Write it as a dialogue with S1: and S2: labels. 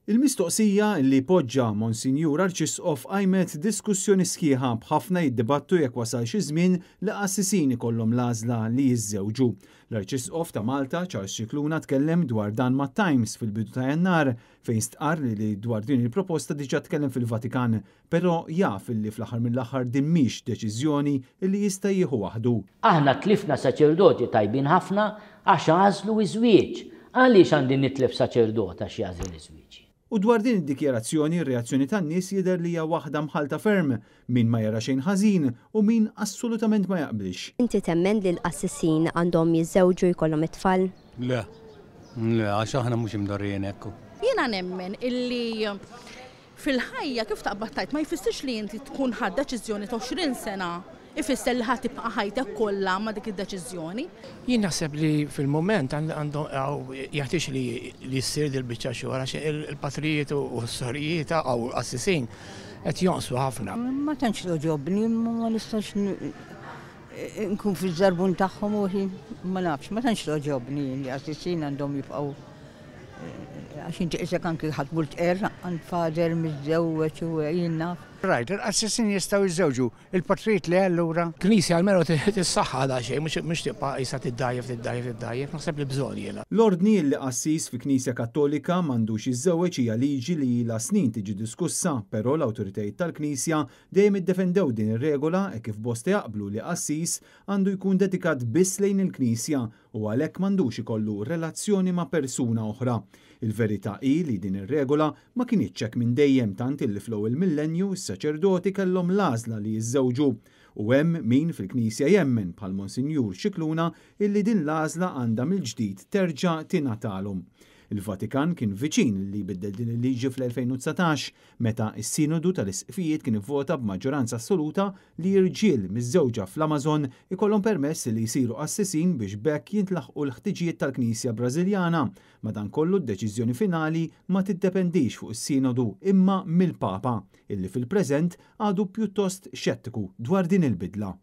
S1: Il-mistoqsija li poġġa Monsinjur Arċisqof qajmet diskussjoni sħiħa, b'ħafna jiddibattu jekk wasal xi żmien li qassisin ikollhom l-għażla li jiżżewġu. L-Arċisqof ta' Malta, Charles Scicluna, tkellem dwar dan mat-Times fil-bidu ta' Jannar, fejn stqarr li dwar din il-proposta diġà tkellem fil-Vatikan, però jaf li fl-aħħar mill-aħħar din mhix deċiżjoni li jista' jieħu waħdu.
S2: Aħna tlifna saċerdoti tajbin ħafna għax għażlu iż-żwieġ. Għaliex għandi nitlef saċerdot għax jagħżel iż-żwieġ?
S1: U dwar din id-dikjarazzjoni, r-reazzjoni tan-nies jidher li hija waħda mħalta ferm, min ma jara xejn ħażin u min assolutament ma jaqbilx.
S3: Inti temmen li l-qassisin għandhom jiżżewġu, jkollhom it-tfal?
S4: Le, le, għax aħna mhux imdorrijin hekk.
S5: Jiena nemmen illi fil-ħajja, kif taqbad tgħid, ma jfissirx li inti tkun ħadt deċiżjoni ta' 20 sena ifisser li ħa tibqa' ħajtek kollha ma' dik id-deċiżjoni.
S6: Jien naħseb li fil-moment għandhom jeħtieġ li ssir dil-biċċa xogħol, għax il-patrijiet u s-sorijiet għaw qassisin qed jonqsu ħafna.
S7: Ma tantx togħġobni, ma nistax nkun fiż-żarbun tagħhom u ma nafx, ma tantx togħġobni li qassisin għandhom jibqgħu, għax inti qisek anki ħadd mur tqerr għand father miżżewweġ u jien naf.
S8: Right, il-qassisin jistgħu jiżżewġu, il-patrijiet le allura?
S6: Knisja almenu tissaħħa da xejn, mhux tibqa' qisha tiddajjef, tiddajjef, tiddajjef, naħseb li bżonn jiena.
S1: L-ordni li qassis fi Knisja Kattolika m'għandux jiżżewweġ hija liġi li ilha snin tiġi diskussa, però l-awtoritajiet tal-Knisja dejjem iddefendew din ir-regola e kif bosta jaqblu li qassis għandu jkun dedikat biss lejn il-Knisja u għalhekk m'għandux ikollu relazzjoni ma' persuna oħra. Il-verità hi li din ir-regola ma kinitx hekk minn dejjem, tant illi fl-ewwel millenju s-saċerdoti kellhom l-għażla li jiżżewġu. U hemm min fil-Knisja jemmen bħal Monsinjur Scicluna illi din l-għażla għandha mill-ġdid terġa' tingħatalhom. Il-Vatikan kien viċin li jbiddel din il-liġi fl-2019 meta s-Sinodu tal-Isqfijiet kien ivvota b'maġġoranza assoluta li irġiel miżżewġa fl-Amazon ikollhom permess li jsiru qassisin biex b'hekk jintlaħqu l-ħtiġijiet tal-Knisja Brażiljana. Madankollu d-deċiżjoni finali ma tiddependix fuq is-Sinodu imma mill-Papa, illi fil-preżent għadu pjuttost xettiku dwar din il-bidla.